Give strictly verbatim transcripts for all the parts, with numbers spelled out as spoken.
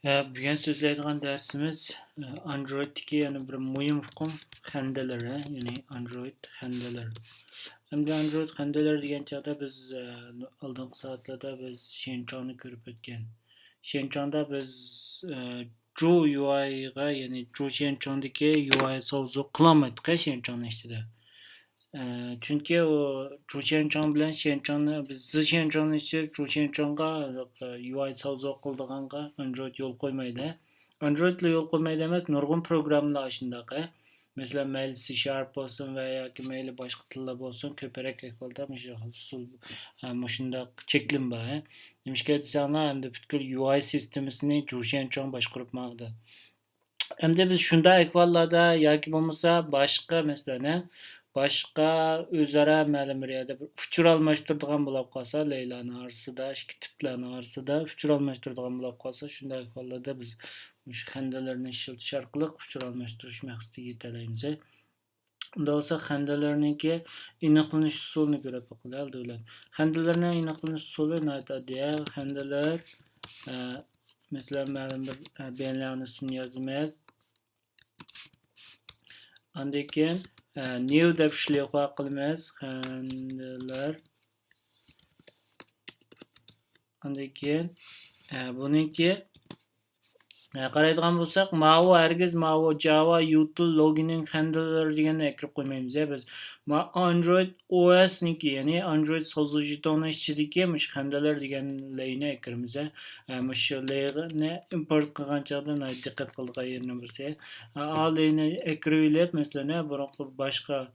ھە، بۈگۈن سۆزلەيدىغان دەرسىمىز، ئە، ئاندرويدتىكى يەنە بىر مۇھىم ئۇقۇم خەندىلەر، ھە، يەنى ئاندرويد خەندىلەر. ئەمدى ئاندرويد خەندىلەر دېگەن چاغدا بىز، ئە، ئالدىنقى سائەتلەردە بىز شيەنچاڭنى كۆرۈپ ئۆتكەن. شيەنچاڭدا بىز، ئە، جۇ يۇ ئايغا، يەنى جۇ شيەنچاڭدىكى يۇ ئاي ساۋزۇ قىلالمايتتۇق شيەنچاڭنىڭ ئىچىدە. ئە، چۈنكى ئۇ جۇ شيەنچاڭ بىلەن شيەنچاڭنى، بىز زى شيەنچاڭنى ئىچىدە جۇ شيەنچاڭغا يۇ ئاي ساۋزۇ قىلىدىغانغا ئاندرويد يول قويمايدۇ. ئاندرويدلا يول قويمايدۇ ئەمەس، نۇرغۇن پروگراممىلار ئاشۇنداق. مەسىلەن، مەيلى سى شارپ بولسۇن ۋە ياكى مەيلى باشقا تىللار بولسۇن، كۆپرەك ئەھۋالدا مۇشۇ ئۇسۇل، ئە، مۇشۇنداق چەكلىمە بار. نېمىشقا دېسەڭلار، ئەمدى پۈتكۈل يۇ ئاي سىستېمىسىنى جۇ شيەنچاڭ باشقۇرۇپ ماڭىدۇ. ئەمدى بىز شۇنداق ئەھۋاللاردا ياكى بولمىسا باشقا، مەسىلەن، باشقا ئۆزئارا مەلۇم بىر يەردە بىر ئۇچۇر ئالماشتۇرىدىغان بولۇپ قالسا، لەيلانىڭ ئارىسىدا، ئىككى تىپلارنىڭ ئارىسىدا ئۇچۇر ئالماشتۇرىدىغان بولۇپ قالسا، شۇنداق ئەھۋاللاردا بىز مۇشۇ خەندىلەرنى ئىشلىتىش ئارقىلىق ئۇچۇر ئالماشتۇرۇش مەقسىتىگە يېتەلەيمىز. ئۇنداق بولسا خەندىلەرنىڭكى ئېنىقلىنىش ئۇسۇلىنى كۆرۈپ باقىلى ئالدى بىلەن. خەندىلەرنىڭ ئېنىقلىنىش ئۇسۇلى ناھايىتى ئاددىي. خەندىلەر، ئە، مەسىلەن، مەلۇم بىر، ئە، بىيەنلەرنىڭ ئىسمىنى يازىمىز. ئاندىن كېيىن، ئە، نيۇ دەپ شليۇخا قىلىمىز. خەندىلەر. ئاندىن كېيىن، ئە، بۇنىڭكى ھە، قارايدىغان بولساق، ماۋۇ ھەرگىز ماۋۇ جاۋا يۇتىل لوگىنىڭ خەندىلەر دېگەننى ئەكىرىپ قويمايمىز، ھە، بىز. ما-، ئاندرويد ئو ئەسنىڭكى، يەنى ئاندرويد سوزۇجېتوننىڭ ئىچىدىكى مۇشۇ خەندىلەر دېگەن لەينى ئەكىرىمىز، ھە. ھە، مۇشۇ لەينى ئىمپورت قىلغان چاغدا ناھايىتى دىققەت قىلىدىغان يېرىنىڭ بىرسى. ھە، ئا لەينى ئەكىرىۋېلىپ، مەسىلەن، ھە، بۇرۇنقى باشقا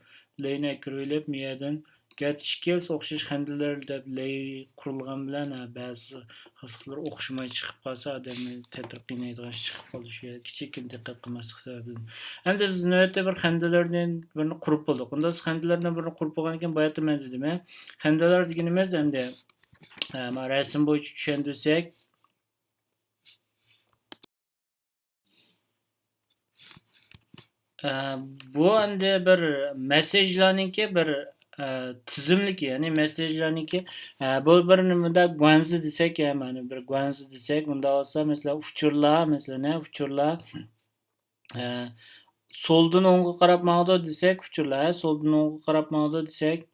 لەينى ئەكىرىۋېلىپ، مۇ يەردىن گەرچە ئىككىلىسى ئوخشاش خەندىلەر دەپ لەي قۇرۇلغان بىلەن، ھە، بەزى خاسلىقلىرى ئوخشىماي چىقىپ قالسا، ئادەمنى تەتۈر قىينايدىغان ئىش چىقىپ قالدى شۇ يەردە، كىچىككىنە دىققەت قىلماسلىق سەۋەبىدىن. ئەمدى بىز نۆۋەتتە بىر خەندىلەردىن بىرنى قۇرۇپ بولدۇق. ئۇنداق خەندىلەردىن بىرنى قۇرۇپ بولغاندىن كېيىن، باياتىن مەن دېدىم، ھە، خەندىلەر دېگىنىمىز ئەمدى، ھە، مانا رەسىم بويىچە چۈشەندۈرسەك، ئە، بۇ ئەمدى بىر مەسساژلارنىڭكى بىر، ئە، تىزىملىكى، يەنى مەسساژلارنىڭكى، ئە، بۇ بىر نېمىدە گۇەنزى دېسەك، ئە، مانا بىر گۇەنزى دېسەك، ئۇنداق بولسا، مەسىلەن، ئۇچۇرلار، مەسىلەن، ئە، ئۇچۇرلار، ئە، سولدىن ئوڭغا قاراپ ماڭىدۇ دېسەك، ئۇچۇرلار، ئە، سولدىن ئوڭغا قاراپ ماڭىدۇ دېسەك،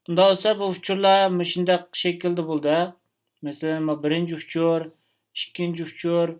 ئۇنداق بولسا، بۇ ئۇچۇرلار مۇشۇنداق شەكىلدە بولدى. مەسىلەن، مانا بىرىنچى ئۇچۇر، ئىككىنچى ئۇچۇر،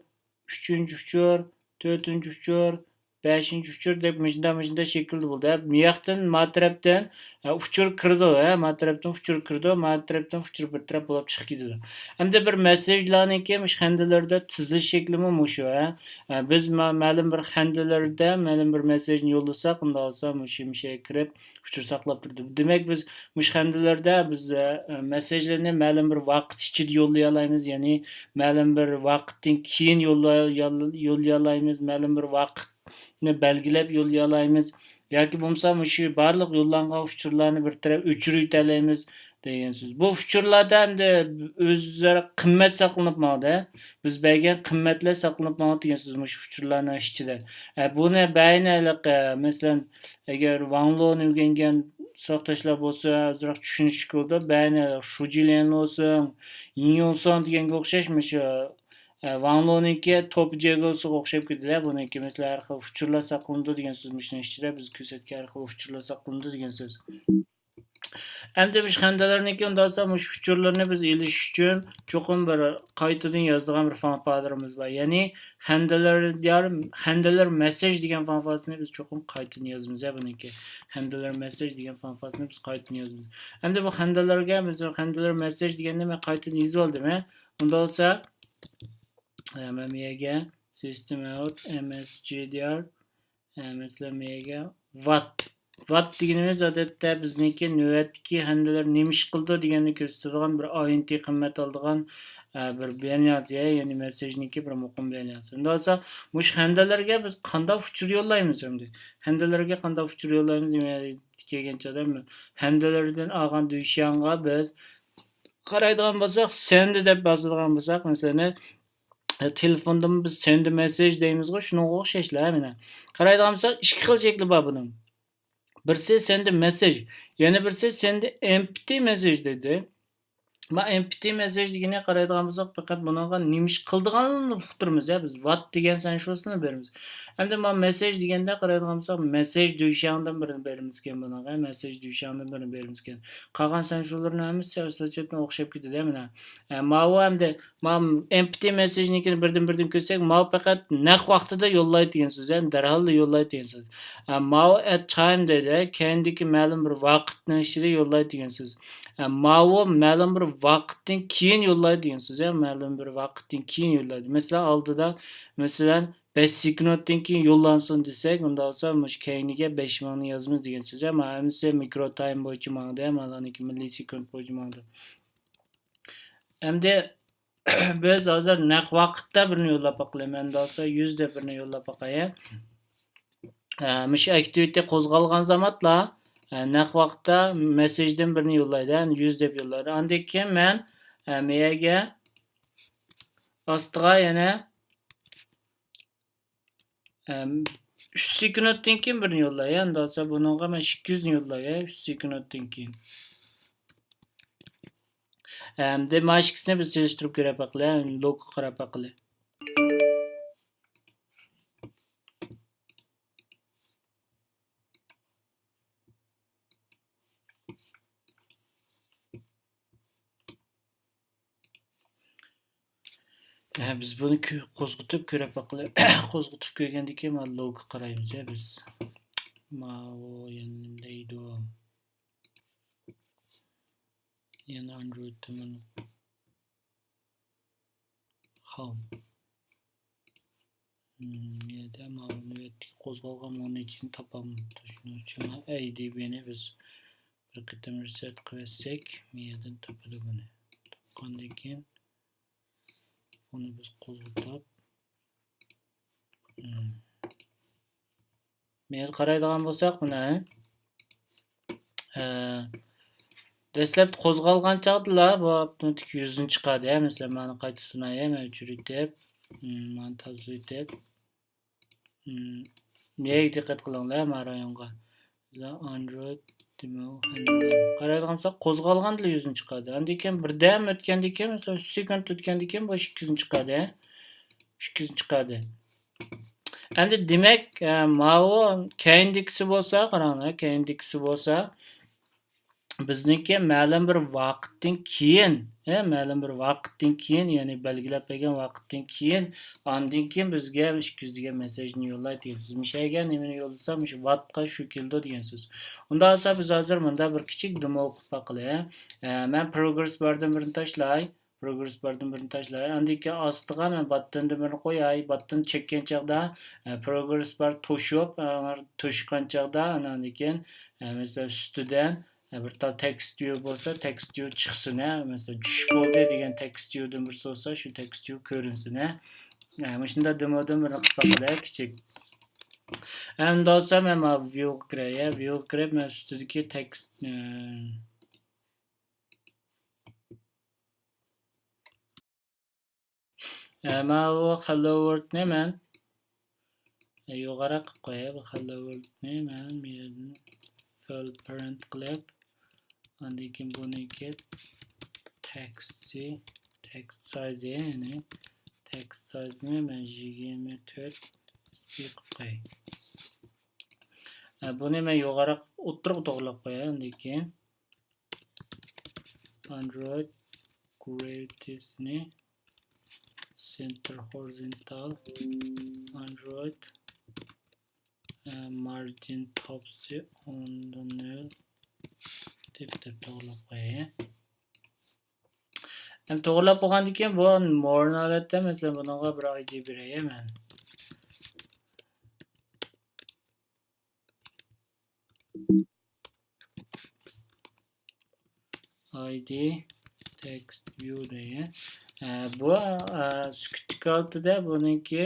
ئۈچىنچى ئۇچۇر، تۆتىنچى ئۇچۇر، بەشىنچى ئۇچۇر دەپ مۇشۇنداق، مۇشۇنداق شەكىلدە بولدى. ھە، بۇ ياقتىن ما تەرەپتىن، ھە، ئۇچۇر كىرىدۇ، ھە، ما تەرەپتىن ئۇچۇر كىرىدۇ، ما تەرەپتىن ئۇچۇر بىر تەرەپ بولۇپ چىقىپ كېتىدۇ. ئەمدى بىر مەسساژلارنىڭكى مۇشۇ خەندىلەردە تىزىش شەكلىمۇ مۇشۇ، ھە. ھە، بىز ما-، مەلۇم بىر خەندىلەردە مەلۇم بىر مەسساژنى يوللىساق، ئۇنداق بولسا مۇشۇ، مۇشۇ يەرگە كىرىپ، ئۇچۇر ساقلاپ تۇرىدۇ. دېمەك، بىز مۇشۇ خەندىلەردە بىز، ئە، ئە، مەسساژلارنى مەلۇم بىر ۋاقىت ئىچىدە يوللىيالايمىز، يەنى مەلۇم بىر ۋاقىتتىن كېيىن يوللا-، يول-، يوللىيالايمىز، مەلۇم بىر ۋاقىتنى بەلگىلەپ يوللىيالايمىز. ياكى بولمىسا مۇشۇ بارلىق يوللانغان ئۇچۇرلارنى بىر تەرەپ ئۆچۈرۈۋېتەلەيمىز دېگەن سۆز. بۇ ئۇچۇرلاردا ئەمدى ئۆزئارا قىممەت ساقلىنىپ ماڭىدۇ. بىز بەرگەن قىممەتلەر ساقلىنىپ ماڭىدۇ دېگەن سۆز مۇشۇ ئۇچۇرلارنىڭ ئىچىدە. ئە، بۇنى بەينى ھېلىقى، مەسىلەن، ئەگەر ۋاڭلونى ئۆگەنگەن ساۋاقداشلار بولسا، ئازراق چۈشىنىشلىك بولىدۇ. بەينى شۇجىليەن بولسۇن، يىڭيۇسۇن دېگەنگە ئوخشاش مۇشۇ، ئە، ۋاڭلونىڭكى توپ جېگوسىغا ئوخشاپ كېتىدۇ. بۇنىڭكى، مەسىلەن، ھەر خىل ئۇچۇرلار ساقلىنىدۇ دېگەن سۆز مۇشۇنىڭ ئىچىدە، بىز كۆرسەتكەن ھەر خىل ئۇچۇرلار ساقلىنىدۇ دېگەن سۆز. ئەمدى مۇشۇ خەندىلەرنىڭكى ئۇنداق بولسا، مۇشۇ ئۇچۇرلىرىنى بىز ئېلىش ئۈچۈن چوقۇم بىر قايتىدىن يازىدىغان بىر فانفارلىرىمىز بار. يەنى خەندىلەر، خەندىلەر مەسساژ دېگەن فانفارسىنى بىز چوقۇم قايتىدىن يازىمىز، ھە، بۇنىڭكى. خەندىلەر مەسساژ دېگەن فانفارسىنى بىز قايتىدىن يازىمىز. ئەمدى بۇ خەندىلەرگە، مەسىلەن، خەندىلەر مەسساژ دېگەننى مەن قايتىدىن يېزىۋالدىم، ھە. ئۇنداق بولسا، ئە، مەن بۇ يەرگە سىستېم ئاۋت ئەم ئېس جى دى ئار، ئە، مەسىلەن، مەيگە ۋات. ۋات دېگىنىمىز، ئادەتتە، بىزنىڭكى نۆۋەتتىكى خەندىلەر نېمە ئىش قىلىدۇ دېگەننى كۆرسىتىدىغان بىر ئاينتى قىممەت ئالىدىغان، ئە، بىر بىيەنيازى، يەنى مەسساژنىڭكى بىر مۇقىم بىيەنيازى. ئۇنداق بولسا، مۇشۇ خەندىلەرگە بىز قانداق ئۇچۇر يوللايمىز ئەمدى؟ خەندىلەرگە قانداق ئۇچۇر يوللايمىز دېگەن چاغدا، خەندىلەردىن ئالغان دۈشياڭغا بىز قارايدىغان بولساق، سەندى دەپ باسىدىغان بولساق، مەسىلەن، ئە، تېلېفوندىمۇ بىز سەندى مەسساژ دەيمىزغۇ، شۇنىڭغا ئوخشاشلا مانا. قارايدىغان بولساق، ئىككى خىل شەكلى بار بۇنىڭ. بىرسى سەندى مەسساژ، يەنە بىرسى سەندى ئېمپتى مەسساژ دەيدۇ. ما ئېمپتى مېسسېج دېگىنى قارايدىغان بولساق، پەقەت بۇنىڭغا نېمە ئىش قىلىدىغانلىقىنى ئۇقتۇرىمىز، يا، بىز ۋات دېگەن سەنشۇسىنى بېرىمىز. ئەمدى ما مېسسېج دېگەندە قارايدىغان بولساق، مېسسېج دۈيشياڭدىن بىرنى بېرىمىزكەن بۇنىڭغا، مېسسېج دۈيشياڭدىن بىرنى بېرىمىزكەن. قالغان سەنشۇلىرىنىڭ ھەممىسى ئاساسىيەتتىن ئوخشاپ كېتىدۇ، مانا. ئە، ماۋۇ ئەمدى، ما ئېمپتى مېسسېجنىڭكىنى بىردىن بىردىن كۆرسەك، ماۋۇ پەقەت نەق ۋاقتىدا يوللايدۇ دېگەن سۆز، يەنى دەرھاللا يوللايدۇ دېگەن سۆز. ئە، ماۋۇ ئەت تايم دەيدۇ، كەينىدىكى مەلۇم بىر ۋاقىتنىڭ ئىچىدە يوللايدۇ دېگەن سۆز. ئە، ماۋۇ مەلۇم بىر ۋاقىتتىن كېيىن يوللايدۇ دېگەن سۆز، يا، مەلۇم بىر ۋاقىتتىن كېيىن يوللايدۇ. مەسىلەن، ئالدىدا، مەسىلەن، بەش سېكۇنتتىن كېيىن يوللانسۇن دېسەك، ئۇنداق بولسا مۇشۇ كەينىگە بەش مىڭنى يازىمىز دېگەن سۆز. ئەمما ھەممىسى مىكرو تايم بويىچە ماڭىدۇ، ئەمما ئۇلارنىڭكى مىللىسېكۇنت بويىچە ماڭىدۇ. ئەمدى بىز ھازىر نەق ۋاقىتتا بىرنى يوللاپ باقىلى. مەن بولسا يۈز دەپ بىرنى يوللاپ باقاي. ئە، مۇشۇ ئەكتىۋىتى قوزغالغان زامانلا، ئە، نەق ۋاقىتتا مېسسېجدىن بىرنى يوللايدۇ، يەنى يۈز دەپ يوللايدۇ. ئاندىن كېيىن مەن، ئە، مېيەگە ئاستىغا يەنە ئەم، ئۈچ سېكۇنتتىن كېيىن بىرنى يوللاي. ئەمدى بولسا بۇنىڭغا مەن ئىككى يۈزنى يوللاي، ئۈچ سېكۇنتتىن كېيىن. ئەمدى مانا ئىككىسىنى بىز سېلىشتۇرۇپ كۆرۈپ باقىلى، لوگقا قاراپ باقىلى. ھە، بىز بۇنى كۆ-، قوزغىتىپ كۆرۈپ باقىلى. قوزغىتىپ كۆرگەندىن كېيىن مانا لوگقا قارايمىز يا بىز. ماۋۇ يەنە نېمە دەيدۇ؟ يەنە ئاندرويدتا مانا. خام. مم، يەردە ماۋۇ نۆۋەتتىكى قوزغالغان مونىتورنى تاپالماپتۇ. شۇنىڭ ئۈچۈن مانا ئەي دى بىنى بىز بىر قېتىم رېسېت قىلىۋەتسەك، مۇ يەردىن تاپىدۇ بۇنى. تاپقاندىن كېيىن بۇنى بىز قوزغىتىپ، مم. مەيلى قارايدىغان بولساق مانا، ئە، دەسلەپتە قوزغالغان چاغدىلا بۇ ئاپتوماتىك يۈزدىن چىقاردى، ھە، مەسىلەن، مانا قايتا سىنايە، مەن ئۆچۈرۈۋېتىپ، مم، مانا تازىلىۋېتىپ، مم، مېيەگە دىققەت قىلىڭلار، ما رايونغا. ئاندرويد دېمو، قارايدىغان بولساق، قوزغالغاندىلا يۈزدىن چىقاردى. ئاندىن كېيىن بىردەم ئۆتكەندىن كېيىن، مەسىلەن، ئۈچ سېكۇنت ئۆتكەندىن كېيىن بۇ ئىككى يۈزنى چىقاردى. ئىككى يۈزنى چىقاردى. ئەمدى دېمەك، ئە، ماۋۇ كەينىدىكىسى بولسا، قاراڭلار، كەينىدىكىسى بولسا، بىزنىڭكى مەلۇم بىر ۋاقىتتىن كېيىن، ھە، مەلۇم بىر ۋاقىتتىن كېيىن، يەنى بەلگىلەپ بەرگەن ۋاقىتتىن كېيىن، ئاندىن كېيىن بىزگە ئىككى يۈز دېگەن مېسسېجنى يوللايدۇ دېگەن سۆز. مۇشۇ يەرگە نېمىنى يوللىسا، مۇشۇ ۋاتقا شۇ كېلىدۇ دېگەن سۆز. ئۇنداق بولسا بىز ھازىر مۇندا بىر كىچىك دېمو قىلىپ باقىلى، ھە. ئە، مەن پروگرېس باردىن بىرنى تاشلاي. پروگرېس باردىن بىرنى تاشلاي. ئاندىن كېيىن ئاستىغا مەن باتتىندىن بىرنى قوياي. باتتىن چەككەن چاغدا، ئە، پروگرېس بار توشۇپ، ئە، توشقان چاغدا، ئاندىن كېيىن، ئە، مەسىلەن، ئۈستىدە، ئە، بىر تال تېكىست ۋيۇ بولسا، تېكىست ۋيۇ چىقسۇن، ھە. مەسىلەن، چۈش بولدى دېگەن تېكىست ۋيۇدىن بىرسى بولسا، شۇ تېكىست ۋيۇ كۆرۈنسۇن، ھە. ئە، مۇشۇنداق دېمودىن بىرنى قىلىپ باقىلى، كىچىك. ئەمدى بولسا مەن مانا ۋيۇغا كىرەي، ھە. ۋيۇغا كىرىپ، مەن ئۈستىدىكى تېكىست، ئە، ئە، ماۋۇ hello worldنى مەن يوغانراق قىلىپ قوياي. بۇ hello worldنى مەن بۇ يەردىن full print قىلىپ، ئاندىن كېيىن بۇنىڭكى تېكىستى، تېكىست سايزى، يەنى تېكىست سايزىنى مەن يىگىرمە تۆت ئېس پى قىلىپ قوياي. ئە، بۇنى مەن يوغانراق ئوتتۇرىغا توغرىلاپ قوياي، ئاندىن كېيىن. Android qualitiesنى center horizontal، Android، ئە، margin topsى ئوندا نۆل دەپ، دەپ توغرىلاپ قوياي. ئەمدى توغرىلاپ بولغاندىن كېيىن بۇ more نى ھالەتتە، مەسىلەن، بۇنىڭغا بىر ئاي دى بېرەي مەن. ئاي دى تېكىست ۋيۇ دەيدۇ. ئە، بۇ، ئە، سۈكۈتلۈك ھالىتىدە بۇنىڭكى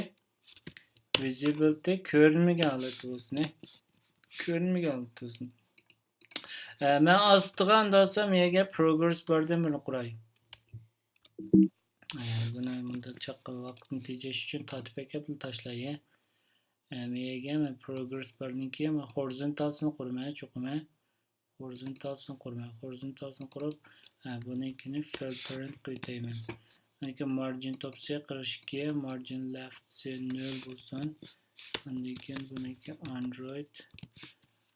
ۋىزىبىلىتى كۆرۈنمىگەن ھالەتتە بولسۇن، ھە. كۆرۈنمىگەن ھالەتتە بولسۇن. ئە، مەن ئاستىغا ئاندىن بولسا مەيەگە پروگرېس باردىن بىرنى قۇراي. ئە، بۇنى مۇنداق چاققا ۋاقىتنى تېجەش ئۈچۈن تارتىپ ئەكەپ تاشلاي. ئە، مەيەگە مەن پروگرېس باردىن كېيىن مەن خورىزونتالسىنى قۇرىمەن، چوقۇم، ھە. خورىزونتالسىنى قۇرىمەن. خورىزونتالسىنى قۇرۇپ، ھە، بۇنىڭكىنى فىل پرىنت قىلىۋېتەيمەن. ئاندىن كېيىن مارجىن توپسى قىرىق ئىككى، مارجىن لېفتسى نۆل بولسۇن. ئاندىن كېيىن بۇنىڭكى ئاندرويد،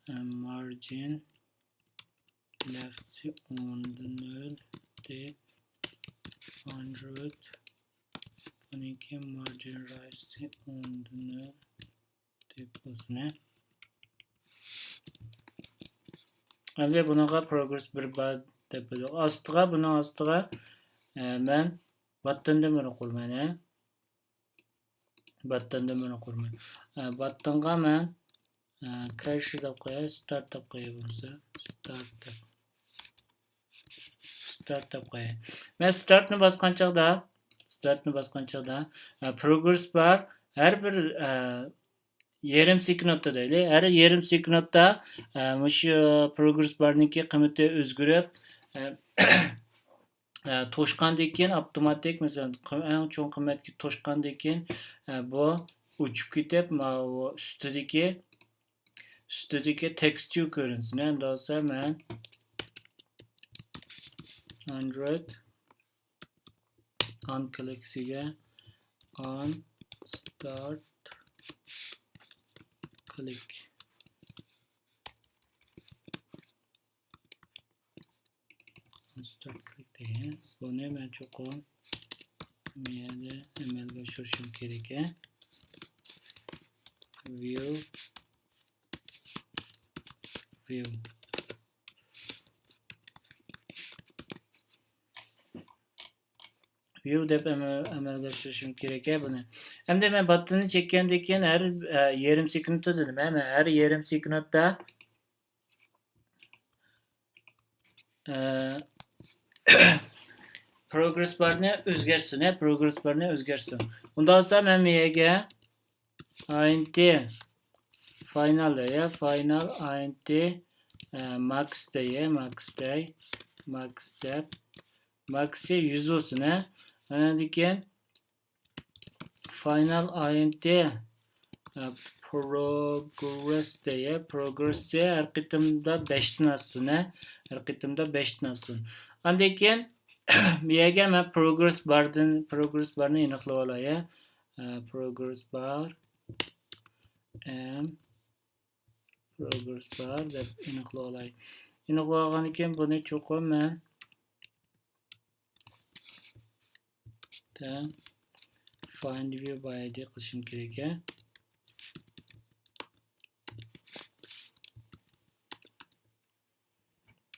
ئە، مارجىن لېفتسى ئوندا نۆل دەپ، ئاندرويد، بۇنىڭكى مارجىن رايتسى ئوندا نۆل دەپ بولسۇن. ئەمدى بۇنىڭغا پروگرېس بىر بار دەپ بولىدۇ. ئاستىغا، بۇنىڭ ئاستىغا، ئە، مەن باتتىندىن بىرنى قۇرىمەن، ھە. باتتىندىن بىرنى قۇرىمەن. ئە، باتتىنغا مەن، ئە، كەشىر دەپ قوياي، ستارت دەپ قوياي بولمىسا. ستارت دەپ. ستارت دەپ قوياي. مەن ستارتنى باسقان چاغدا، ستارتنى باسقان چاغدا، ئە، پروگرېس بار. ھەر بىر، ئە، يېرىم سېكۇنتتا دەيلى. ھەر يېرىم سېكۇنتتا، ئە، مۇشۇ پروگرېس بارنىڭكى قىممىتى ئۆزگىرىپ، ئە، ئە، توشقاندىن كېيىن ئاپتوماتىك، مەسىلەن، قىم-، ئەڭ چوڭ قىممەتكە توشقاندىن كېيىن، ئە، بۇ ئۇچۇپ كېتىپ، ماۋۇ ئۈستىدىكى، ئۈستىدىكى تېكىست ۋىيۇ كۆرۈنسۇن. ئەمدى بولسا مەن ئاندرويد ئان كلىكسىگە ئان ستارت كلىك. ستارت كلىك دەيمەن. بۇنى مەن چوقۇم مەيەردە ئەمەلگە ئاشۇرۇشۇم كېرەك. ۋىيۇ، ۋىيۇ، ۋىيۇ دەپ ئەمە-، ئەمەلگە ئاشۇرۇشۇم كېرەك بۇنى. ئەمدى مەن باتتىننى چەككەندىن كېيىن ھەر، ئە، يېرىم سېكۇنتتا دېدىم، ھە، مەن ھەر يېرىم سېكۇنتتا ئە، پروگرېس بارنى ئۆزگەرتسۇن، ھە، پروگرېس بارنى ئۆزگەرتسۇن. ئۇنداق بولسا مەن بۇ يەرگە ئاينتى فاينال دەي، فاينال ئاينتى، ئە، ماكس دەي، ماكس دەي، ماكس دەپ، ماكسى يۈز بولسۇن، ھە. ئاندىن كېيىن فاينال ئاينتى، ئە، پروگرېس دەي، پروگرېسسى ھەر قېتىمدا بەشتىن ئاشسۇن، ھە. ھەر قېتىمدا بەشتىن ئاشسۇن. ئاندىن كېيىن بۇ يەرگە مەن پروگرېس باردىن، پروگرېس بارنى ئېنىقلىۋالاي، ھە. ئە، پروگرېس بار، ئەم، پروگرېس بار دەپ ئېنىقلىۋالاي. ئېنىقلىۋالغاندىن كېيىن بۇنى چوقۇم مەن فايند ۋىيۇ باي ئايدى قىلىشىم كېرەك.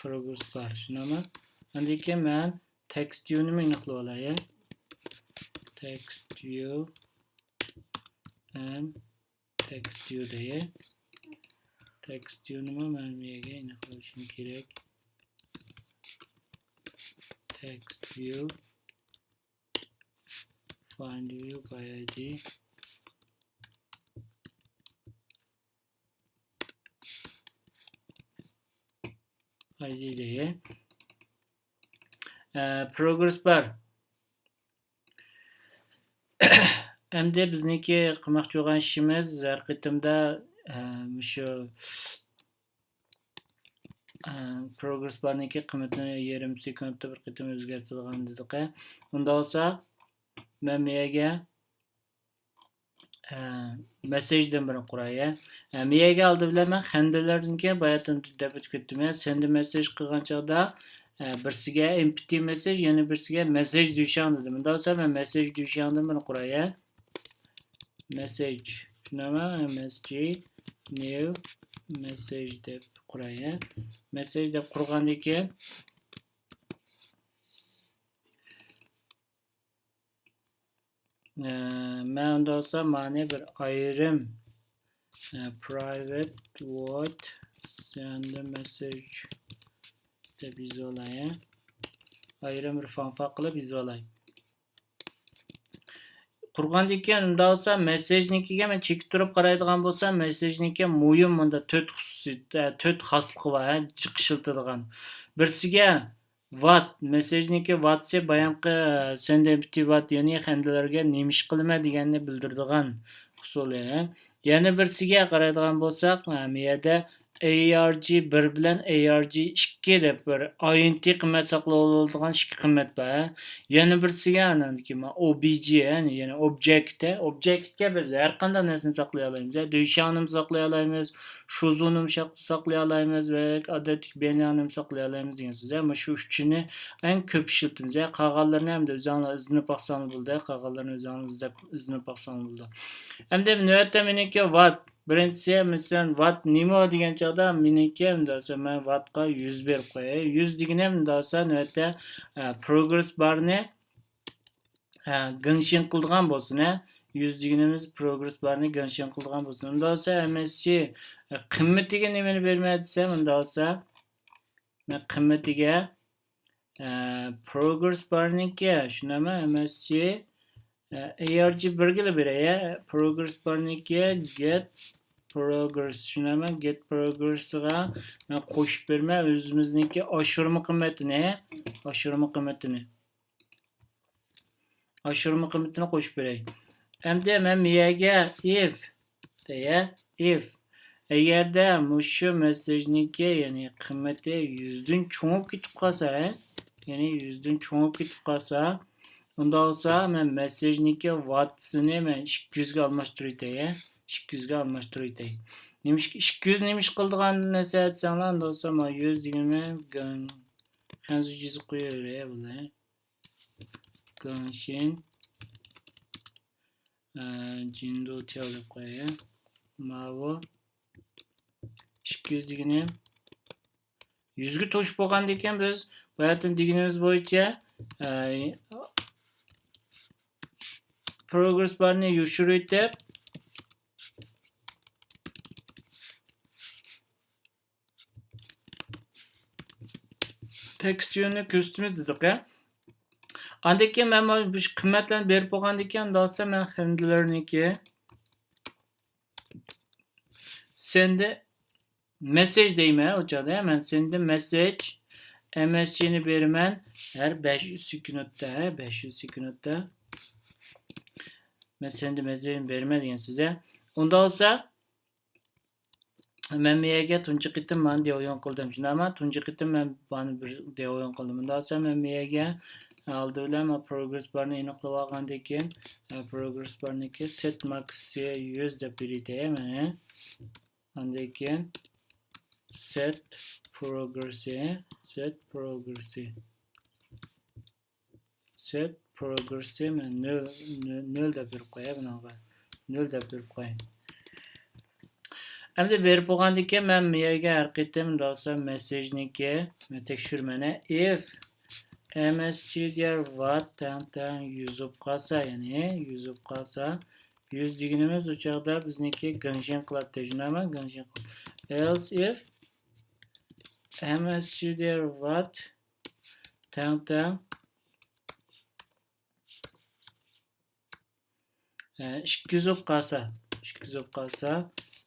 پروگرېس بار، شۇنداقمۇ؟ ئاندىن كېيىن مەن تېكىست ۋىيۇنىمۇ ئېنىقلىۋالاي. تېكىست ۋىيۇ ئەم تېكىست ۋىيۇ دەي. تېكىست ۋىيۇنىمۇ مەن بۇ يەرگە ئېنىقلىشىم كېرەك. تېكىست ۋىيۇ، فايند ۋىيۇ باي ئايدى. ئايدى دەي. ئە، پروگرېس بار. ئەمدى بىزنىڭكى قىلماقچى بولغان ئىشىمىز ھەر قېتىمدا، ئە، مۇشۇ، ئە، پروگرېس بارنىڭكى قىممىتىنى يېرىم سېكۇنتتا بىر قېتىم ئۆزگەرتىدىغان دېدۇق. ئۇنداق بولسا، مەن بۇ يەرگە، ئە، مەسسېجدىن بىرنى قۇراي. ئە، بۇ يەرگە ئالدى بىلەن مەن خەندىلەردىن كېيىن باياتىن دەپ ئۆتۈپ كەتتىم. سەندە مەسسېج قىلغان چاغدا، ئە، بىرسىگە ئېمپتى مەسسېج، يەنە بىرسىگە مەسسېج دۈشياڭ دېدىم. ئۇنداق بولسا مەن مەسسېج دۈشياڭدىن بىرنى قۇراي. مەسسېج. شۇنداقمۇ؟ ئەم ئېس جى نيۇ مەسسېج دەپ قۇراي. مەسسېج دەپ قۇرغاندىن كېيىن، ئە، مەن ئۇنداق بولسا مانى بىر ئايرىم، ئە، private void send message دەپ يېزىۋالاي. ئايرىم بىر فانفا قىلىپ يېزىۋالاي. قۇرغاندىن كېيىن ئۇنداق بولسا مەسسېجنىڭكىگە مەن چېكىپ تۇرۇپ قارايدىغان بولسام، مەسسېجنىڭكى مۇھىم مۇندا تۆت خۇسۇسىيىتى، تۆت خاسلىقى بار، ھە، جىق ئىشلىتىدىغان. بىرسىگە ۋات، مەسسېجنىڭكى ۋاتسى بايامقى، ئە، سەندە ئېمپتى ۋات، يەنى خەندىلەرگە نېمە ئىش قىلىمەن دېگەننى بىلدۈرىدىغان ئۇسۇلى. يەنە بىرسىگە قارايدىغان بولساق، ئە، مۇ يەردە ئەي ئار جى بىر بىلەن ئەي ئار جى ئىككى دەپ بىر ئاينتى قىممەت ساقلاۋالىدىغان ئىككى قىممەت بار. يەنە بىرسىگە ئاناندىكى ئوبجې، يەنى ئوبجېكت، ئوبجېكتكە بىز ھەر قانداق نەرسىنى ساقلىيالايمىز. دۈيشياڭنىمۇ ساقلىيالايمىز، شۇزۇنىمۇ ساق-، ساقلىيالايمىز ۋە ئادەتتىكى بيەنياڭنىمۇ ساقلىيالايمىز دېگەن سۆز. مۇشۇ ئۈچىنى ئەڭ كۆپ ئىشلىتىمىز. قالغانلىرىنى ئەمدى ئۆزۈڭلار ئىزدىنىپ باقساڭلار بولىدۇ. قالغانلىرىنى ئۆزۈڭلار ئىزدەپ، ئىزدىنىپ باقساڭلار بولىدۇ. ئەمدى نۆۋەتتە مېنىڭكى ۋات. بىرىنچىسى، مەسىلەن، ۋات نېمە دېگەن چاغدا مېنىڭكى، ئەمدى مەن ۋاتقا يۈز بېرىپ قوياي. يۈز دېگىنى ئەمدى نۆۋەتتە، ئە، پروگرېس بارنى، ئە، گېڭشىن قىلىدىغان بولسۇن، ھە. يۈز دېگىنىمىز پروگرېس بارنى گېڭشىن قىلىدىغان بولسۇن. ئۇنداق بولسا ئەم ئېس جى، ئە، قىممىتىگە نېمىنى بېرىمەن دېسەم، ئۇنداق بولسا مەن قىممىتىگە، ئە، پروگرېس بارنىڭكى، شۇنداقمۇ؟ ئەم ئېس جى، ئە، ئەي ئار جى بىرگىلا بېرەي، ئە، پروگرېس بارنىڭكى گېت پروگرېس، شۇنداقمۇ؟ گېت پروگرېسىغا مەن قوشۇپ بېرىمەن ئۆزىمىزنىڭكى ئاشۇرما قىممىتىنى، ئاشۇرما قىممىتىنى. ئاشۇرما قىممىتىنى قوشۇپ بېرەي. ئەمدى مەن بۇ يەرگە ئىف دەي، ئىف. ئەگەردە مۇشۇ مەسسېجنىڭكى، يەنى قىممىتى يۈزدىن چوڭىيىپ كېتىپ قالسا، ھە؟ يەنى يۈزدىن چوڭىيىپ كېتىپ قالسا، ئۇنداق بولسا مەن مەسسېجنىڭكى ۋاتسىنى مەن ئىككى يۈزگە ئالماشتۇرۇۋېتەي، ھە؟ ئىككى يۈزگە ئالماشتۇرۇۋېتەي. نېمىشقا، ئىككى يۈز نېمە ئىش قىلىدىغان نەرسە دېسەڭلار، ئۇنداق بولسا مانا يۈز دېگىنىمەن خەنزۇچە يېزىپ قويۇۋېرەي، بولدى. گېڭشىن، ئە، جىندۇ تياۋ دەپ قوياي. ماۋۇ ئىككى يۈز دېگىنى يۈزگە توشۇپ بولغاندىكىن، بىز باياتىن دېگىنىمىز بويىچە، ئە، پروگرېس بارنى يوشۇرۇۋېتىپ، تېكىست ۋيۇنى كۆرسىتىمىز دېدۇق، ھە. ئاندىن كېيىن مەن مانا بۇ قىممەتلەرنى بېرىپ بولغاندىن كېيىن، ئۇنداق بولسا مەن ھېندلېرنىڭكى سېندى مەسسېج دەيمەن، ئۇ چاغدا مەن سېندى مەسسېج ئەم ئېس جىنى بېرىمەن ھەر بەش يۈز سېكۇنتتا، ھە، بەش يۈز سېكۇنتتا مەن سېندى مەسسېجنى بېرىمەن دېگەن سۆز، ھە. ئۇنداق بولسا، مەن بۇ يەرگە تۇنجى قېتىم مانا دېۋيۇن قىلدىم. شۇنداقمۇ؟ تۇنجى قېتىم مەن مانا بىر دېۋيۇن قىلدىم. ئۇنداق بولسا مەن بۇ يەرگە ئالدى بىلەن مانا پروگرېس بارنى ئېنىقلاپ ئالغاندىن كېيىن، ئە، پروگرېس بارنىڭكى سېت ماكسى يۈز دەپ بېرىتەي مەن. ئاندىن كېيىن سېت پروگرېسى، سېت پروگرېسى. سېت پروگرېسى مەن نۆل، نۆل، نۆل دەپ بېرىپ قوياي بۇنىڭغا. نۆل دەپ بېرىپ قوياي. ئەمدى بېرىپ بولغاندىن كېيىن مەن بۇ يەرگە ھەر قېتىم دەۋاتسام مەسسېجنىڭكى مەن تەكشۈرىمەن. ئىف ئەم ئېس جى دىيار ۋات تەڭ تەڭ يۈز بولۇپ قالسا، يەنى يۈز بولۇپ قالسا، يۈز دېگىنىمىز ئۇ چاغدا بىزنىڭكى گېڭشىن قىلاتتى، شۇنداقمۇ؟ گېڭشىن قىل-، ئېلس ئىف ئەم ئېس جى دىيار ۋات تەڭ تەڭ، ئە، ئىككى يۈز بولۇپ قالسا، ئىككى يۈز بولۇپ قالسا،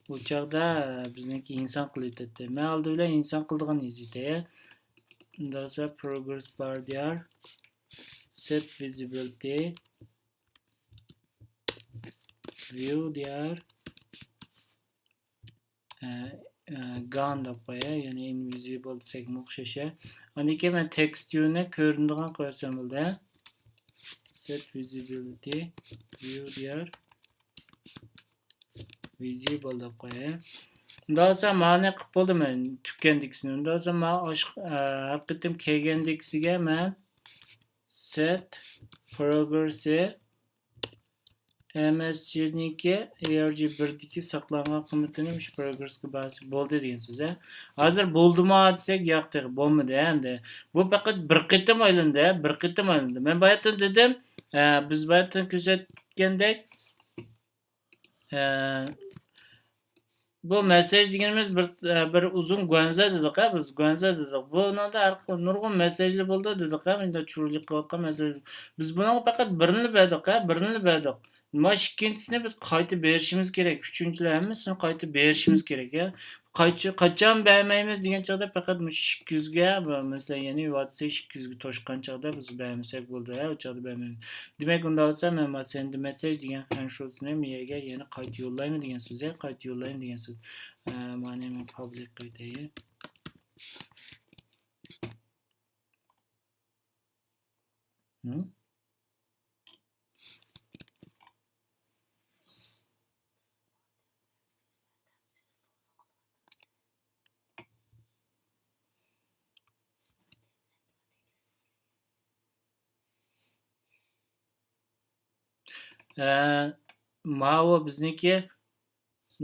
ئۇ چاغدا، ئە، بىزنىڭكى گېڭشىن قىلىۋېتەتتى. مەن ئالدى بىلەن گېڭشىن قىلىدىغان يېزىتەي. ئۇنداق بولسا پروگرېس بار دىيار، سېت ۋىزىبىلىتى، ۋىيۇ دىيار، ئە، ئە، گان دەپ قوياي، يەنى ئىنۋىزىبىل دېسەكمۇ ئوخشاش. ئاندىن كېيىن مەن تېكىست ۋيۇنى كۆرۈنىدىغان قويسام بولدى. سېت ۋىزىبىلىتى ۋيۇ دىيار ۋىزىبىل دەپ قوياي. ئۇنداق بولسا مانى قىلىپ بولدۇم مەن تۈكەندىكىسىنى. ئۇنداق بولسا ما ئاشق-، ئە، ھەر قېتىم كەلگەندىكىسىگە مەن سېت پروگرېسى ئەم ئېس جىنىڭكى ئەي ئار جى بىردىكى ساقلانغان قىممىتىنى مۇشۇ پروگرېسكا بەرسە بولدى دېگەن سۆز، ھە. ھازىر بولدىمۇ دېسەك، ياق، تېخى بولمىدى، ھە، ئەمدى. بۇ پەقەت بىر قېتىم ئايلاندى، ھە، بىر قېتىم ئايلاندى. مەن باياتىن دېدىم، ھە، بىز باياتىن كۆرسەتكەندەك، ھە، بۇ مەسسېج دېگىنىمىز بىر، بىر ئۇزۇن گۇەنزە دېدۇق، ھە، بىز گۇەنزە دېدۇق. بۇنىڭدا ھەر خىل نۇرغۇن مەسسېجلار بولىدۇ دېدۇق، ھە، مۇنداق چۇرۇلۇق قىلىۋاتقان مەسسېج. بىز بۇنىڭغا پەقەت بىرنىلا بەردۇق، ھە، بىرنىلا بەردۇق. مانا ئىككىنچىسىنى بىز قايتا بېرىشىمىز كېرەك. ئۈچىنچىلەر ھەممىسىنى قايتا بېرىشىمىز كېرەك، يا. قايچ-، قاچان بەرمەيمىز دېگەن چاغدا پەقەت مۇشۇ ئىككى يۈزگە، مەسىلەن، يەنى ۋاتسەپ ئىككى يۈزگە توشقان چاغدا بىز بەرمىسەك بولىدۇ، ھە، ئۇ چاغدا بەرمەيمىز. دېمەك، ئۇنداق بولسا مەن مانا سەندە مەسساج دېگەن خەنشۇسىنى مىيەگە يەنە قايتا يوللايمەن دېگەن سۆز، ھە، قايتا يوللايمەن دېگەن سۆز. ئە، مانا مەن پابلىك قوياي. ھە؟ ئە، ماۋۇ بىزنىڭكى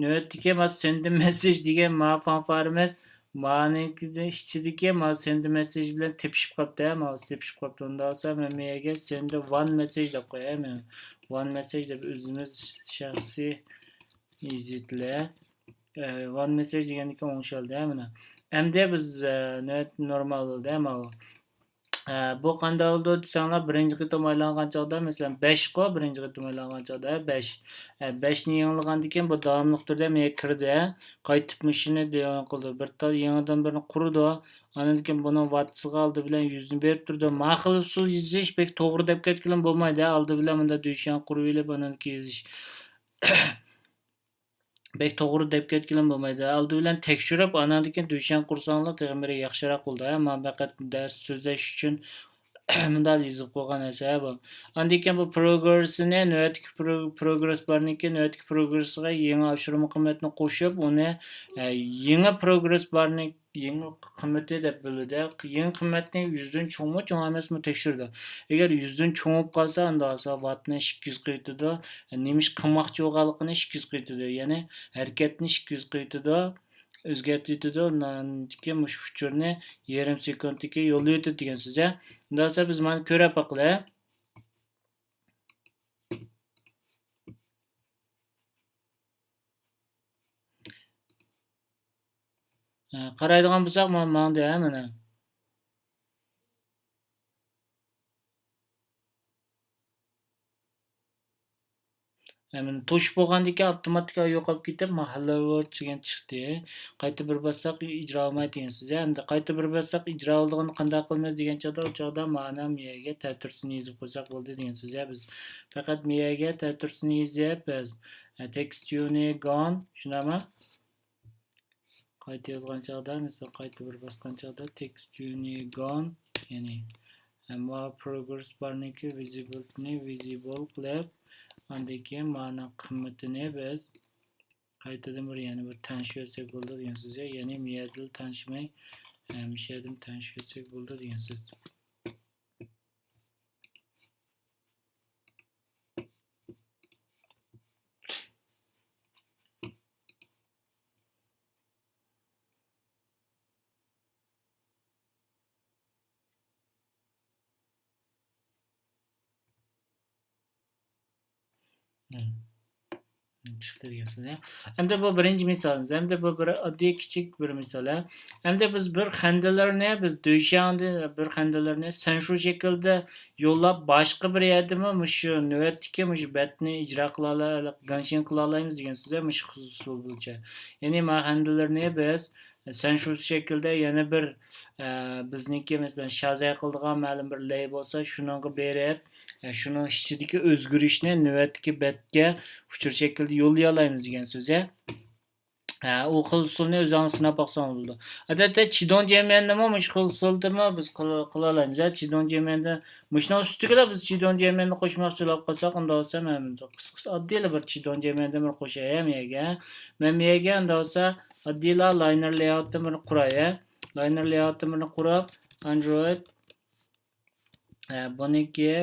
نۆۋەتتىكى ما سەندە مەسساج دېگەن ما فانفارىمىز، مانىڭكى ئىچىدىكى ما سەندە مەسساج بىلەن تېپىشىپ قاپتۇ، ھە، ما تېپىشىپ قاپتۇ. ئۇنداق بولسا مەن بۇ يەرگە سەندە ۋان مەسساج دەپ قوياي، ھە، مەن ۋان مەسساج دەپ ئۆزىمىز شەخسىي يېزىۋېتىلە. ئە، ۋان مەسساج دېگەندىكىن ئوڭشالدى، ھە، مانا. ئەمدى بىز، ئە، نۆۋەت نورمال بولدى، ھە، ماۋۇ. ئە، بۇ قانداق بولىدۇ دېسەڭلار، بىرىنچى قېتىم ئايلانغان چاغدا، مەسىلەن، بەشقۇ، بىرىنچى قېتىم ئايلانغان چاغدا، ھە، بەش. ئە، بەشنى يېڭىلىغاندىن كېيىن بۇ داۋاملىق تۈردە مېيە كىردى، ھە. قايتىپ مۇشۇنى داۋام قىلىدۇ. بىر تال يېڭىدىن بىرنى قۇرىدۇ. ئاندىن كېيىن بۇنىڭ ۋاتىسىغا ئالدى بىلەن يۈزنى بېرىپ تۇرىدۇ. ما خىل ئۇسۇل يېزىش بەك توغرا دەپ كەتكىلىمۇ بولمايدۇ، ھە. ئالدى بىلەن مۇنداق دۈيشەن قۇرۇۋېلىپ، ئاندىن كېيىن يېزىش. بەك توغرا دەپ كەتكىلىمۇ بولمايدۇ. ئالدى بىلەن تەكشۈرۈپ، ئاناندىن كېيىن دۈيشەن قۇرساڭلار تېخىمۇ ياخشىراق بولىدۇ. ھە، مانا پەقەت دەرس سۆزلەش ئۈچۈن مۇنداق يېزىپ قويغان نەرسە بۇ. ئاندىن كېيىن بۇ پروگرېسسىنى، نۆۋەتتىكى پرو-، پروگرېس بارنىڭكى نۆۋەتتىكى پروگرېسىغا يېڭى ئاشۇرما قىممەتنى قوشۇپ، ئۇنى، ئە، يېڭى پروگرېس بارنى يېڭى قىممىتى دەپ بىلىدۇ. يېڭى قىممەتنى يۈزدىن چوڭمۇ، چوڭ ئەمەسمۇ تەكشۈرىدۇ. ئەگەر يۈزدىن چوڭ بولۇپ قالسا، ئۇندا ۋاتنى ئىككى يۈز قىلىۋېتىدۇ. نېمە ئىش قىلماقچى بولغانلىقىنى ئىككى يۈز قىلىۋېتىدۇ. يەنى ھەرىكەتنى ئىككى يۈز قىلىۋېتىدۇ، ئۆزگەرتىۋېتىدۇ. ئاندىن كېيىن مۇشۇ ئۇچۇرنى يېرىم سېكۇنتتىكى يوللىۋېتىدۇ دېگەن سۆز، ھە. ئۇنداق بولسا بىز مانا كۆرۈپ باقىلى. ھە، قارايدىغان بولساق، ما-، ماڭدى، ھە، مانا. ھە، مانا توشۇپ بولغاندىن كېيىن ئاپتوماتىك يوقاپ كېتىپ، ما، ھەللو ۋورلد دېگەن چىقتى. قايتا بىر باسساق، ئىجرا بولمايدۇ دېگەن سۆز. ھە، ئەمدى قايتا بىر باسساق، ئىجرا بولىدىغىنىنى قانداق قىلىمىز دېگەن چاغدا، ئۇ چاغدا مانا مىيەگە تەتۈرسىنى يېزىپ قويساق بولدى دېگەن سۆز. ھە، بىز پەقەت مىيەگە تەتۈرسىنى يېزىپ، بىز، ھە، تېكىست يۇنىت گون، شۇنداقمۇ؟ قايتا يازغان چاغدا، مىسال، قايتا بىر باسقان چاغدا تېكىست يۇنىت گون، يەنى، ئەمما پروگرېس بارنىڭكى ۋىزىبىلىتىنى ۋىزىبىل قىلىپ، ئاندىن كېيىن مانا قىممىتىنى بىز قايتىدىن بىر، يەنە بىر تەڭشىۋەتسەك بولىدۇ دېگەن سۆز. يەنى مىيەدىلا تەڭشىمەي، ئە، مىشەدىن تەڭشىۋەتسەك بولىدۇ دېگەن سۆز. مم. چىقتى دېگەن سۆز، ھە. ئەمدى بۇ بىرىنچى مىسالىمىز. ئەمدى بۇ بىر ئاددىي كىچىك بىر مىسال، ھە. ئەمدى بىز بىر خەندىلەرنى، بىز دۈيشياڭدىن بىر خەندىلەرنى سەنشۇ شەكلىدە يوللاپ، باشقا بىر يەردىمۇ مۇشۇ نۆۋەتتىكى مۇشۇ بەتنى ئىجرا قىلالاي-، گەنشىن قىلالايمىز دېگەن سۆز، ھە، مۇشۇ ئۇسۇل بويىچە. يەنى ما خەندىلەرنى بىز سەنشۇ شەكلىدە يەنە بىر، ئە، بىزنىڭكى، مەسىلەن، شازاي قىلىدىغان مەلۇم بىر لەي بولسا، شۇنىڭغا بېرىپ، ئە، شۇنىڭ ئىچىدىكى ئۆزگىرىشنى نۆۋەتتىكى بەتكە ئۇچۇر شەكلىدە يوللىيالايمىز دېگەن سۆز، ھە. ئە، ئۇ خىل ئۇسۇلنى ئۆزۈڭلار سىناپ باقساڭلار بولىدۇ. ئادەتتە چىدون جيەنميەننىمۇ مۇشۇ خىل ئۇسۇلدىمۇ بىز قىل-، قىلالايمىز، ھە. چىدون جيەنميەندە مۇشۇنىڭ ئۈستىگىلا بىز چىدون جيەنميەننى قوشماقچى بولۇپ قالساق، ئۇنداق بولسا مەن قىسقىچە ئاددىيلا بىر چىدون جيەنميەندىن بىر قوشاي، ھە، مىيەگە. مەن مىيەگە ئۇنداق بولسا ئاددىيلا لاينېر لېئاۋۇتتىن بىرنى قۇراي، ھە. لاينېر لېئاۋۇتتىن بىرنى قۇرۇپ، ئاندرويد، ئە، بۇنىڭكى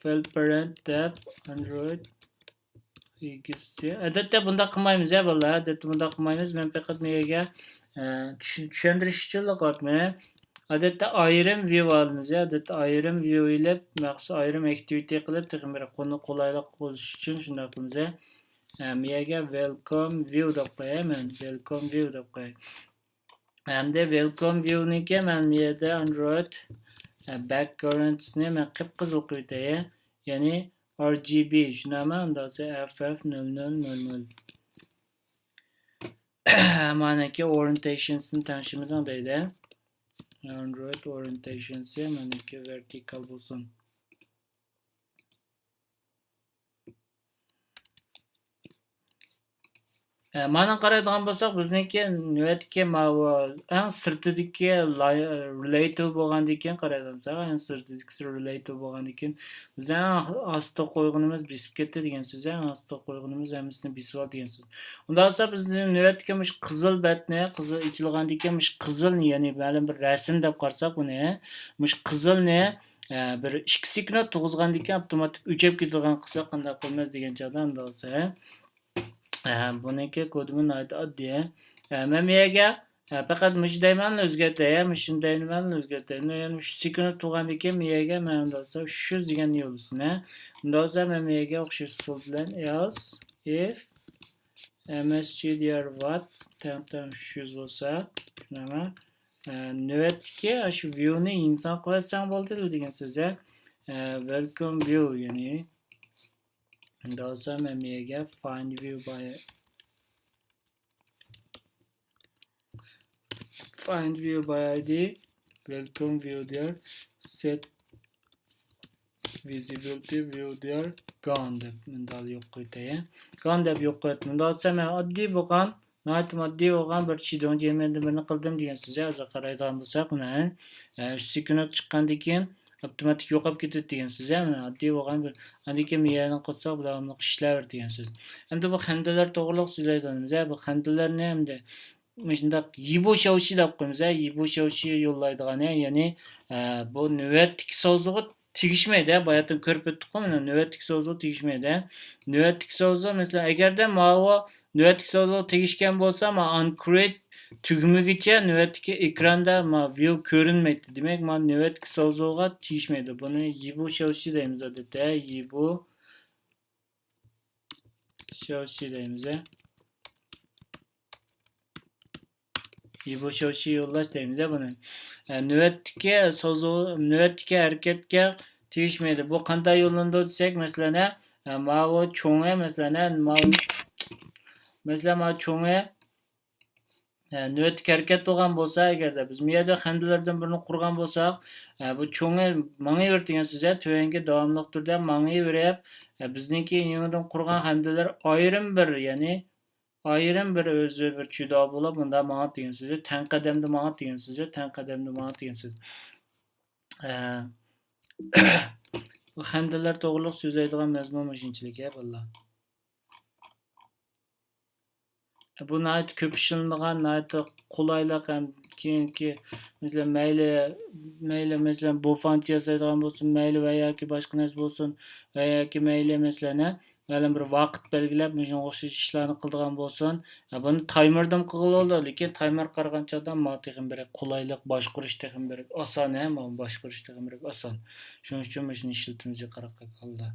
فىل پېرېنت دەپ ئاندرويد ئىگىسى. ئادەتتە بۇنداق قىلمايمىز، ھە، بالىلار. ئادەتتە بۇنداق قىلمايمىز. مەن پەقەت مىيەگە، ئە، چۈش-، چۈشەندۈرۈش ئۈچۈنلا قىلىۋاتىمەن. ئادەتتە ئايرىم ۋىيۇ ئالىمىز، ھە. ئادەتتە ئايرىم ۋىيۇ ئېلىپ، مەخسۇس ئايرىم ئاكتىۋىتى قىلىپ، تېخىمۇ بىر قولايلىق بولۇش ئۈچۈن شۇنداق قىلىمىز، ھە. ئە، مىيەگە ۋېلكوم ۋىيۇ دەپ قوياي مەن. ۋېلكوم ۋىيۇ دەپ قوياي. ئەمدى ۋېلكوم ۋىيۇنىڭكى مەن بۇ يەردە ئاندرويد، ئە، باكگراۋندىنى مەن قىپقىزىل قويۇۋېتەي. يەنى R G B، شۇنداقمۇ؟ ئۇنداق دېسە، F F نۆل نۆل نۆل نۆل. مانىكى orientations نى تەڭشىمىدىڭ دەيدۇ. Android orientations مانىكى vertical بولسۇن. ئە، مانا قارايدىغان بولساق، بىزنىڭكى نۆۋەتتىكى ماۋۇ ئەڭ سىرتىدىكى لاي-، relative بولغاندىن كېيىن قارايدىغان بولساق، ئەڭ سىرتىدىكىسى relative بولغاندىن كېيىن، بىز ئەڭ ئاستا قويغىنىمىز بېسىپ كەتتى دېگەن سۆز، ئەڭ ئاستا قويغىنىمىز ھەممىسىنى بېسىپ ئالدى دېگەن سۆز. ئۇنداق بولسا، بىز نۆۋەتتىكى مۇشۇ قىزىل بەتنى، قىزىل ئېچىلغاندىن كېيىن مۇشۇ قىزىلنى، يەنى مەلۇم بىر رەسىم دەپ قارىساق ئۇنى، مۇشۇ قىزىلنى، ئە، بىر ئىككى سېكۇنت تۇرغۇزغاندىن كېيىن ئاپتوماتىك ئۆچۈرۈپ كېتىدىغان قىلساق قانداق قىلىمىز دېگەن چاغدا ئۇنداق بولسا، ئە، بۇنىڭكى كودىمۇ ناھايىتى ئاددىي. ئە، مەن بۇ يەرگە، ئە، پەقەت مۇشۇ دەيمەن ئۆزگەرتەي، يە، مۇشۇنى دەيمەن ئۆزگەرتەي. يەنى مۇشۇ سېكۇنت تۇرغاندىن كېيىن بۇ يەرگە مەن ئۇنداق بولسا شۇ دېگەننى يوللىسۇن، ھە. ئۇنداق بولسا مەن بۇ يەرگە ئوخشاش ئۇسۇل بىلەن else if M S G D R what تەڭ تەڭ شۇ يۈز بولسا، شۇنداقمۇ؟ ئە، نۆۋەتتىكى ئاشۇ view نى يېڭىسان قىلىۋەتسەڭ بولدى دېگەن سۆز، ھە. ئە، welcome view، يەنى ئۇنداق بولسا مەن بۇ يەرگە find view by find view by I D، welcome view there، set visibility view there، gone دەپ مۇنداق يوق قويۇۋېتەي. Gone دەپ يوق قويۇۋەتتىم. مۇنداق دېسەم، مەن ئاددىي بولغان، ناھايىتى ئاددىي بولغان بىر چىدوڭ جيەنمەندىن بىرنى قىلدىم دېگەن سۆز. ھازىر قارايدىغان بولساق، مانا، ئە، ئۈچ سېكۇنت چىققاندىن كېيىن ئاپتوماتىك يوقاپ كېتىدۇ دېگەن سۆز. ھە، مانا ئاددىي بولغان بىر، ئاندىن كېيىن بۇ يەرنى قىلساق، داۋاملىق ئىشلەۋېرىدۇ دېگەن سۆز. ئەمدى بۇ خەندىلەر توغرۇلۇق سۆزلەيدىغىنىمىز، ھە، بۇ خەندىلەرنى ئەمدى مۇشۇنداق يىبۇ شياۋشى دەپ قويىمىز، ھە، يىبۇ شياۋشى يوللايدىغان، ھە، يەنى، ئە، بۇ نۆۋەتتىكى سوزۇقى تېگىشمەيدۇ، ھە، باياتىن كۆرۈپ ئۆتتۇققۇ، مانا نۆۋەتتىكى سوزۇقى تېگىشمەيدۇ، ھە. نۆۋەتتىكى سوزۇق، مەسىلەن، ئەگەردە ماۋۇ نۆۋەتتىكى سوزۇقى تېگىشكەن بولسا، ما uncreate تۈگمىگىچە نۆۋەتتىكى ئېكراندا ما view كۆرۈنمەيتتى. دېمەك، ما نۆۋەتتىكى سوزۇقىغا تېگىشمەيدۇ. بۇنى يىبۇ شياۋشى دەيمىز، ئادەتتە، ھە، يىبۇ شياۋشى دەيمىز، ھە. يىبۇ شياۋشى يوللاش دەيمىز، ھە، بۇنى. ئە، نۆۋەتتىكى سوزۇ-، نۆۋەتتىكى ھەرىكەتكە تېگىشمەيدۇ. بۇ قانداق يوللىنىدۇ دېسەك، مەسىلەن، ھە، ئە، ماۋۇ چوڭى، مەسىلەن، ھە، ماۋۇ، مەسىلەن، ماۋۇ چوڭى، ئە، نۆۋەتتىكى ھەرىكەت بولغان بولسا، ئەگەردە بىز بۇ يەردە خەندىلەردىن بىرنى قۇرغان بولساق، ئە، بۇ چوڭى ماڭىۋېرىدۇ دېگەن سۆز، ھە، تۆۋەنگە داۋاملىق تۈردە ماڭىۋېرىپ، ئە، بىزنىڭكى يېڭىدىن قۇرغان خەندىلەر ئايرىم بىر، يەنى ئايرىم بىر ئۆزى بىر جۇدا بولۇپ، مۇنداق ماڭىدۇ دېگەن سۆزى، تەڭ قەدەمدە ماڭىدۇ دېگەن سۆزى، تەڭ قەدەمدە ماڭىدۇ دېگەن سۆز. ئە، بۇ خەندىلەر توغرۇلۇق سۆزلەيدىغان مەزمۇن مۇشۇنچىلىك، ھە، بالىلار. بۇ ناھايىتى كۆپ ئىشلىنىدىغان، ناھايىتى قولايلىق ھەم كېيىنكى، مەسىلەن، مەيلى، مەيلى، مەسىلەن، بۇ فانكسىيە ياسايدىغان بولسۇن، مەيلى ۋە ياكى باشقا نەرسە بولسۇن، ۋە ياكى مەيلى، مەسىلەن، ھە، مەلۇم بىر ۋاقىت بەلگىلەپ، مۇشۇنىڭغا ئوخشاش ئىشلارنى قىلىدىغان بولسۇن. ھە، بۇنى تايمېردىن قىلغىلى بولىدۇ، لېكىن تايمېر قارىغان چاغدا ماڭا تېخىمۇ بەك قولايلىق، باشقۇرۇش تېخىمۇ بەك ئاسان، ھە، مانا باشقۇرۇش تېخىمۇ بەك ئاسان. شۇنىڭ ئۈچۈن مۇشۇنى ئىشلىتىمىز يۇقىرىقى ھالدا.